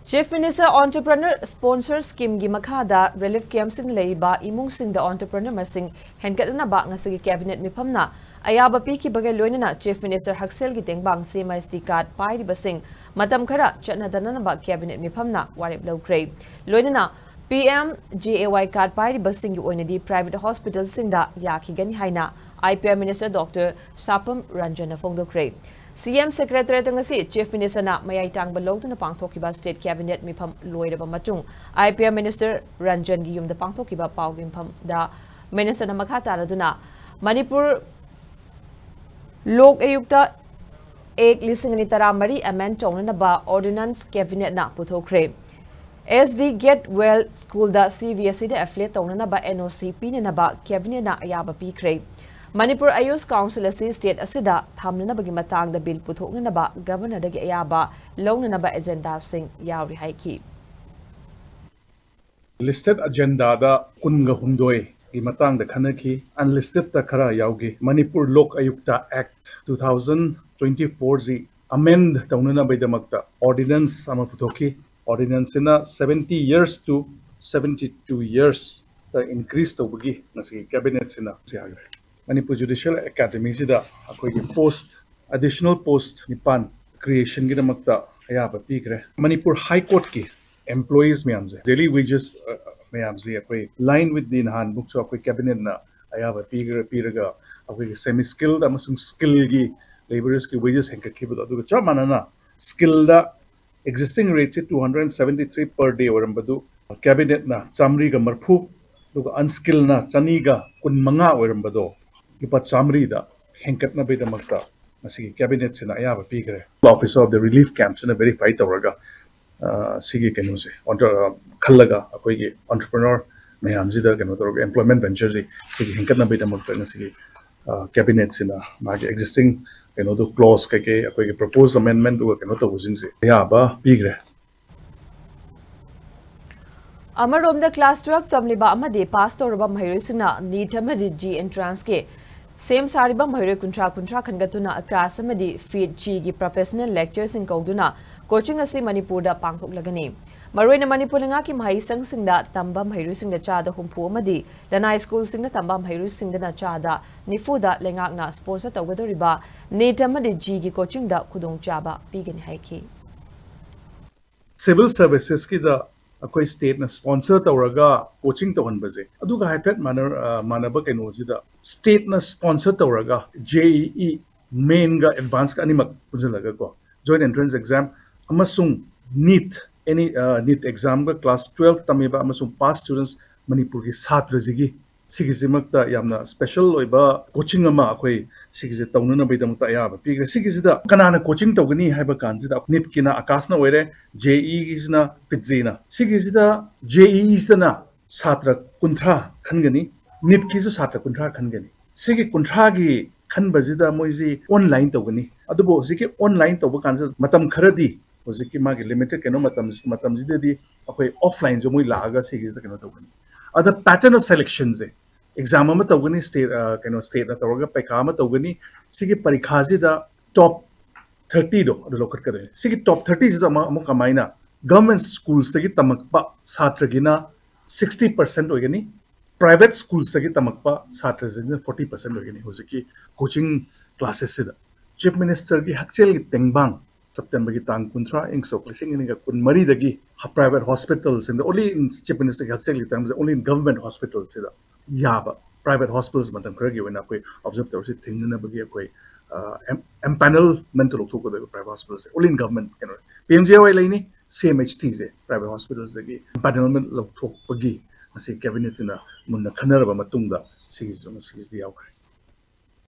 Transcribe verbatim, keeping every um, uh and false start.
Chief Minister Entrepreneur Sponsor Scheme ꯒꯤ ꯃꯈꯥꯗ relief camp ꯁꯤꯡ ꯂꯩꯔꯤꯕ ꯏꯃꯨꯡꯁꯤꯡꯗ entrepreneur ꯃꯁꯤꯡ ꯍꯦꯟꯒꯠꯅꯅꯕ ꯉꯁꯤꯒꯤ cabinet ꯃꯤꯐꯝꯅ ꯑꯌꯥꯕ ꯄꯤꯈꯤꯕꯒ ꯂꯣꯏꯅꯅ Chief Minister ꯍꯛꯁꯦꯜꯒꯤ ꯇꯦꯡꯕꯥꯡ C M S D card ꯄꯥꯏꯔꯤꯕꯁꯤꯡ ꯃꯇꯝ ꯈꯔ ꯆꯠꯅꯗꯅꯕ cabinet ꯃꯤꯐꯝꯅ ꯋꯥꯔꯦꯞ ꯂꯧꯈ꯭ꯔꯦ꯫ ꯂꯣꯏꯅꯅ P M J A Y card ꯄꯥꯏꯔꯤꯕꯁꯤꯡꯒꯤ ꯑꯣꯏꯅꯗꯤ private hospital ꯁꯤꯡꯗ ꯌꯥꯈꯤꯒꯅꯤ ꯍꯥꯏꯅ I P R Minister Doctor ꯁꯥꯄꯝ ꯔꯟꯖꯟꯅ ꯐꯣꯡꯗꯣꯛꯈ꯭ꯔꯦ꯫ C M Secretariat ꯉꯁꯤ Chief Minister ꯅ ꯃꯌꯥꯏ ꯇꯥꯡꯕ ꯂꯧꯗꯨꯅ ꯄꯥꯡꯊꯣꯛꯈꯤꯕ state cabinet ꯃꯤꯐꯝ ꯂꯣꯏꯔꯕ ꯃꯇꯨꯡ I P R Minister ꯔꯟꯖꯟꯒꯤ ꯌꯨꯝꯗ ꯄꯥꯡꯊꯣꯛꯈꯤꯕ ꯄꯥꯎꯒꯤ ꯃꯤꯐꯝꯗ Minister ꯅ ꯃꯈꯥ ꯇꯥꯔꯗꯨꯅ ꯃꯅꯤꯄꯨꯔ ꯂꯣꯛ ꯑꯌꯨꯛꯇ Act ꯂꯤꯁꯤꯡ ꯑꯅꯤ ꯇꯔꯥꯃꯔꯤ amend ꯇꯧꯅꯅꯕ ordinance cabinet ꯅ ꯄꯨꯊꯣꯛꯈ꯭ꯔꯦ꯫ S V Gatewell School ꯗ C B S E ꯗ affiliate ꯇꯧꯅꯅꯕ N O C ꯄꯤꯅꯅꯕ cabinet ꯅ ꯑꯌꯥꯕ ꯄꯤꯈ꯭ꯔꯦ꯫ ꯃꯅꯤꯄꯨꯔ AYUSH Council ꯑꯁꯤ state ꯑꯁꯤꯗ ꯊꯝꯅꯅꯕꯒꯤ ꯃꯇꯥꯡꯗ bill ꯄꯨꯊꯣꯛꯅꯅꯕ Governor ꯗꯒꯤ ꯑꯌꯥꯕ ꯂꯧꯅꯅꯕ agenda ꯁꯤꯡ ꯌꯥꯎꯔꯤ ꯍꯥꯏꯈꯤ꯫ Listed agenda ꯗ ꯀꯨꯟꯒ ꯍꯨꯝꯗꯣꯏ ꯒꯤ ꯃꯇꯥꯡꯗ ꯈꯟꯅꯈꯤ꯫ Unlisted ꯇ ꯈꯔ ꯌꯥꯎꯈꯤ꯫ ꯃꯅꯤꯄꯨꯔ ꯂꯣꯛ ꯑꯌꯨꯛꯇ Act two thousand twenty four ꯁꯤ amend ꯇꯧꯅꯅꯕꯒꯤꯗꯃꯛꯇ ordinance ꯑꯃ ꯄꯨꯊꯣꯛꯈꯤ꯫ Ordinance ꯁꯤꯅ seventy years to seventy two years ꯇ increase ꯇꯧꯕꯒꯤ ꯉꯁꯤ cabinet ꯁꯤꯅ ꯌꯥꯈ꯭ꯔꯦ꯫ ꯃꯅꯤꯄꯨꯔ Judicial Academy ꯁꯤꯗ ꯑꯩꯈꯣꯏꯒꯤ post, additional post ꯅꯤꯄꯥꯟ creation ꯒꯤꯗꯃꯛꯇ ꯑꯌꯥꯕ ꯄꯤꯈ꯭ꯔꯦ꯫ ꯃꯅꯤꯄꯨꯔ High Court ꯀꯤ employees ꯃꯌꯥꯝꯁꯦ, daily wages, ꯑ, ꯃꯌꯥꯝꯁꯦ ꯑꯩꯈꯣꯏ line with the ꯅꯍꯥꯟꯃꯨꯛꯁꯨ ꯑꯩꯈꯣꯏ cabinet ꯅ ꯑꯌꯥꯕ ꯄꯤꯈ꯭ꯔ-, ꯄꯤꯔꯒ ꯑꯩꯈꯣꯏꯒꯤ semi skilled ꯑꯃꯁꯨꯡ skill ꯒꯤ labourers ꯀꯤ wages ꯍꯦꯟꯒꯠꯈꯤꯕꯗꯣ, ꯑꯗꯨꯒ ꯆꯞ ꯃꯥꯟꯅꯅ skill ꯗ existing rate ꯁꯤ two hundred seventy three per day ꯑꯣꯏꯔꯝꯕꯗꯨ cabinet ꯅ ꯆꯥꯃꯔꯤꯒ ꯃꯔꯤꯐꯨ, ꯑꯗꯨꯒ unskill ꯅ ꯆꯅꯤꯒ ꯀꯨꯟꯃꯉꯥ ꯑꯣꯏꯔꯝꯕꯗꯣ ꯂꯨꯄꯥ ꯆꯥꯃꯔꯤꯗ ꯍꯦꯟꯒꯠꯅꯕꯒꯤꯗꯃꯛꯇ ꯉꯁꯤꯒꯤ cabinet ꯁꯤꯅ ꯑꯌꯥꯕ ꯄꯤꯈ꯭ꯔꯦ꯫ Officer of the relief camp ꯁꯤꯅ verify ꯇꯧꯔꯒ, ꯑ, ꯁꯤꯒꯤ ꯀꯩꯅꯣꯁꯦ, ꯑꯣꯟꯇ-, ꯑ, ꯈꯜꯂꯒ ꯑꯩꯈꯣꯏꯒꯤ entrepreneur ꯃꯌꯥꯝꯁꯤꯗ ꯀꯩꯅꯣ ꯇꯧꯔꯒ employment venture ꯁꯤ ꯁꯤꯒꯤ ꯍꯦꯟꯒꯠꯅꯕꯒꯤꯗꯃꯛꯇ ꯉꯁꯤꯒꯤ, ꯑ, cabinet ꯁꯤꯅ ꯃꯥꯒꯤ existing ꯀꯩꯅꯣꯗꯣ, clause ꯀꯩꯀꯩ, ꯑꯩꯈꯣꯏꯒꯤ proposed amendment ꯑꯗꯨꯒ ꯀꯩꯅꯣ ꯇꯧꯕꯁꯤꯡꯁꯦ ꯑꯌꯥꯕ ꯄꯤꯈ꯭ꯔꯦ꯫ ꯑꯃꯔꯣꯝꯗ class twelve ꯇꯝꯂꯤꯕ ꯑꯃꯗꯤ pass ꯇꯧꯔꯕ ꯃꯍꯩꯔꯣꯏꯁꯤꯡꯅ NEET ꯑꯃꯗꯤ JEE Entrance ꯀꯤ ꯁꯦꯝ ꯁꯥꯔꯤꯕ ꯃꯍꯩꯔꯣꯏ ꯀꯨꯟꯊ꯭ꯔꯥ ꯀꯨꯟꯊ꯭ꯔꯥ ꯈꯟꯒꯠꯇꯨꯅ ꯀ꯭ꯂꯥꯁ ꯑꯃꯗꯤ ꯐꯤꯠ ꯖꯤꯒꯤ ꯄ꯭ꯔꯣꯐꯦꯁꯅꯦꯜ ꯂꯦꯛꯆꯔꯁꯤꯡ ꯀꯧꯗꯨꯅ ꯀꯣꯆꯤꯡ ꯑꯁꯤ ꯃꯅꯤꯄꯨꯔꯗ ꯄꯥꯡꯊꯣꯛꯂꯒꯅꯤ꯫ ꯃꯔꯨꯑꯣꯏꯅ ꯃꯅꯤꯄꯨꯔ ꯂꯩꯉꯥꯛꯀꯤ ꯃꯍꯩꯁꯪꯁꯤꯡꯗ ꯇꯝꯕ ꯃꯍꯩꯔꯣꯏꯁꯤꯡꯗ ꯆꯥꯗ ꯍꯨꯝꯐꯨ ꯑꯃꯗꯤ ꯂꯅꯥꯏ ꯁ꯭ꯀꯨꯜꯁꯤꯡꯗ ꯇꯝꯕ ꯃꯍꯩꯔꯣꯏꯁꯤꯡꯗꯅ ꯆꯥꯗ ꯅꯤꯐꯨꯗ ꯂꯩꯉꯥꯛꯅ ꯁ꯭ꯄꯣꯟꯁꯔ ꯇꯧꯒꯗꯧꯔꯤꯕ ꯅꯤꯠ ꯑꯃꯗꯤ ꯖꯤꯒꯤ ꯀꯣꯆꯤꯡꯗ ꯈꯨꯗꯣꯡꯆꯥꯕ ꯄꯤꯒꯅꯤ ꯍꯥꯏꯈꯤ꯫ ꯁꯤꯚꯤꯜ ꯁꯔꯚꯤꯁꯦꯁꯀꯤꯗ ꯑꯩꯈꯣꯏ ꯁ꯭ꯇꯦꯠꯅ ꯁ꯭ꯄꯣꯟꯁꯔ ꯇꯧꯔꯒ ꯀꯣꯆꯤꯡ ꯇꯧꯍꯟꯕꯁꯦ, ꯑꯗꯨꯒ ꯍꯥꯏꯐꯦꯠ ꯃꯥꯟꯅ-, ꯑ, ꯃꯥꯟꯅꯕ ꯀꯩꯅꯣꯁꯤꯗ, ꯁ꯭ꯇꯦꯠꯅ ꯁ꯭ꯄꯣꯟꯁꯔ ꯇꯧꯔꯒ ꯖꯦ ꯏ ꯏ ꯃꯦꯟꯒ ꯑꯦꯗꯚꯥꯟꯁꯀ ꯑꯅꯤꯃꯛ ꯄꯨꯟꯁꯤꯜꯂꯒꯀꯣ, ꯖꯣꯏꯟ ꯑꯦꯟꯇ꯭ꯔꯦꯟꯁ ꯑꯦꯛꯖꯥꯝ ꯑꯃꯁꯨꯡ ꯅꯤꯠ, ꯑꯦꯅꯤ, ꯑ, ꯅꯤꯠ ꯑꯦꯛꯖꯥꯝꯒ ꯀ꯭ꯂꯥꯁ ꯇꯨꯋꯦꯜꯐ ꯇꯝꯃꯤꯕ ꯑꯃꯁꯨꯡ ꯄꯥꯁ ꯁ꯭ꯇꯨꯗꯦꯟꯠꯁ ꯃꯅꯤꯄꯨꯔꯒꯤ ꯁꯥꯇ꯭ꯔꯁꯤꯒꯤ ꯁꯤꯒꯤꯁꯤꯃꯛꯇ ꯌꯥꯝꯅ ꯁ꯭ꯄꯦꯁꯦꯜ ꯑꯣꯏꯕ ꯀꯣꯆꯤꯡ ꯑꯃ ꯑꯩꯈꯣꯏ ꯁꯤꯒꯤꯁꯦ ꯇꯧꯅꯅꯕꯒꯤꯗꯃꯛꯇ ꯑꯌꯥꯕ ꯄꯤꯈ꯭ꯔꯦ꯫ ꯁꯤꯒꯤꯁꯤꯗ ꯀꯅꯥꯅ ꯀꯣꯆꯤꯡ ꯇꯧꯒꯅꯤ ꯍꯥꯏꯕ ꯀꯥꯟꯁꯤꯗ, ꯅꯤꯠꯀꯤꯅ ꯑꯀꯥꯁꯅ ꯑꯣꯏꯔꯦ, ꯖꯦ ꯏ ꯏꯒꯤꯁꯤꯅ ꯐꯤꯠꯖꯤꯅ꯫ ꯁꯤꯒꯤꯁꯤꯗ ꯖꯦ ꯏ ꯏꯁꯤꯗꯅ ꯁꯥꯇ꯭ꯔ ꯀꯨꯟꯊ꯭ꯔꯥ ꯈꯟꯒꯅꯤ, ꯅꯤꯠꯀꯤꯁꯨ ꯁꯥꯇ꯭ꯔ ꯀꯨꯟꯊ꯭ꯔꯥ ꯈꯟꯒꯅꯤ꯫ ꯁꯤꯒꯤ ꯀꯨꯟꯊ꯭ꯔꯥꯒꯤ ꯈꯟꯕꯁꯤꯗ ꯃꯣꯏꯁꯤ ꯑꯣꯟꯂꯥꯏꯟ ꯇꯧꯒꯅꯤ꯫ ꯑꯗꯨꯕꯨ ꯍꯧꯖꯤꯛꯀꯤ ꯑꯣꯟꯂꯥꯏꯟ ꯇꯧꯕ ꯀꯥꯟꯁꯤꯗ ꯃꯇꯝ ꯈꯔꯗꯤ, ꯍꯧꯖꯤꯛꯀꯤ ꯃꯥꯒꯤ ꯂꯤꯃꯤꯇꯦꯗ ꯀꯩꯅꯣ ꯃꯇꯝ, ꯃꯇꯝꯁꯤꯗꯗꯤ ꯑꯩꯈꯣꯏ ꯑꯣꯐꯂꯥꯏꯟꯁꯨ ꯃꯣꯏ ꯂꯥꯛꯑꯒ ꯁꯤꯒꯤꯁꯤꯗ ꯀꯩꯅꯣ ꯇꯧꯒꯅꯤ꯫ ꯑꯗ pattern of selectionꯁꯦ, ꯑꯦꯛꯖꯥꯝ ꯑꯃ ꯇꯧꯒꯅꯤ, ꯁ꯭ꯇꯦꯠ, ꯑ, ꯀꯩꯅꯣ, ꯁ꯭ꯇꯦꯠꯅ ꯇꯧꯔꯒ ꯄꯩꯈꯥ ꯑꯃ ꯇꯧꯒꯅꯤ꯫ ꯁꯤꯒꯤ ꯄꯔꯤꯈꯥꯁꯤꯗ ꯇꯣꯞ ꯊꯥꯔꯇꯤꯗꯣ ꯑꯗꯨ ꯂꯧꯈꯠꯀꯗꯣꯏꯅꯤ꯫ ꯁꯤꯒꯤ ꯇꯣꯞ ꯊꯥꯔꯇꯤꯁꯤꯗ ꯑꯃꯨꯛ, ꯑꯃꯨꯛ ꯀꯃꯥꯏꯅ? ꯒꯚꯔꯟꯃꯦꯟꯠ ꯁ꯭ꯀꯨꯜꯁꯇꯒꯤ ꯇꯝꯃꯛꯄ ꯁꯥꯇ꯭ꯔꯒꯤꯅ ꯁꯤꯛꯁꯇꯤ ꯄꯔꯁꯦꯟꯠ ꯑꯣꯏꯒꯅꯤ, ꯄ꯭ꯔꯥꯏꯚꯦꯠ ꯁ꯭ꯀꯨꯜꯁꯇꯒꯤ ꯇꯝꯃꯛꯄ ꯁꯥꯇ꯭ꯔꯁꯤꯡꯁꯤꯅ ꯐꯣꯔꯇꯤ ꯄꯔꯁꯦꯟꯠ ꯑꯣꯏꯒꯅꯤ ꯍꯧꯖꯤꯛꯀꯤ ꯀꯣꯆꯤꯡ ꯀ꯭ꯂꯥꯁꯦꯁꯁꯤꯗ꯫ ꯆꯤꯐ ꯃꯤꯅꯤꯁꯇꯔꯒꯤ ꯍꯛꯁꯦꯜꯒꯤ ꯇꯦꯡꯕꯥꯡ ꯁꯦꯞꯇꯦꯝꯕꯔꯒꯤ ꯇꯥꯡ ꯀꯨꯟꯊ꯭ꯔꯥ, ꯏꯪ ꯁꯣꯛ ꯂꯤꯁꯤꯡ ꯑꯅꯤꯒ ꯀꯨꯟꯃꯔꯤꯗꯒꯤ ꯄ꯭ꯔꯥꯏꯚꯦꯠ ꯍꯣꯁꯄꯤꯇꯥꯜꯁꯤꯡꯗ, only in, ꯆꯤꯐ ꯃꯤꯅꯤꯁꯇꯔꯒꯤ ꯍꯛꯁꯦꯜꯒꯤ ꯇꯦꯡꯕꯥꯡꯁꯦ only in government hospitalꯁꯤꯗ ꯌꯥꯕ, ꯄ꯭ꯔꯥꯏꯚꯦꯠ ꯍꯣꯁꯄꯤꯇꯥꯜꯁ ꯃꯇꯝ ꯈꯔꯒꯤ ꯑꯣꯏꯅ ꯑꯩꯈꯣꯏ ꯑꯣꯕꯖꯔꯕ ꯇꯧꯔꯁꯤ, ꯊꯤꯡꯅꯅꯕꯒꯤ ꯑꯩꯈꯣꯏ, ꯑ, ꯑꯦꯝ-, ꯑꯦꯝꯄꯦꯅꯦꯜꯃꯦꯟꯠꯇꯨ ꯂꯧꯊꯣꯛꯀꯗꯣꯏꯕ ꯄ꯭ꯔꯥꯏꯚꯦꯠ ꯍꯣꯁꯄꯤꯇꯥꯜꯁꯦ꯫ Only in government ꯀꯩꯅꯣ, ꯄꯤ ꯑꯦꯝ ꯖꯦ ꯑꯥꯏ ꯋꯥꯏ ꯂꯩꯅꯤ, ꯁꯤ ꯑꯦꯝ ꯑꯩꯆ ꯇꯤꯁꯦ ꯄ꯭ꯔꯥꯏꯚꯦꯠ ꯍꯣꯁꯄꯤꯇꯥꯜꯁꯇꯒꯤ ꯑꯦꯝꯄꯦꯅꯦꯜꯃꯦꯟꯠ ꯂꯧꯊꯣꯛꯄꯒꯤ ꯉꯁꯤ ꯀꯦꯕꯤꯅꯦꯠꯇꯨꯅ ꯃꯨꯟꯅ ꯈꯟꯅꯔꯕ ꯃꯇꯨꯡꯗ ꯁꯤꯒꯤꯁꯨ ꯉꯁꯤꯒꯤꯁꯤꯗꯤ ꯌꯥꯎꯈ꯭ꯔꯦ꯫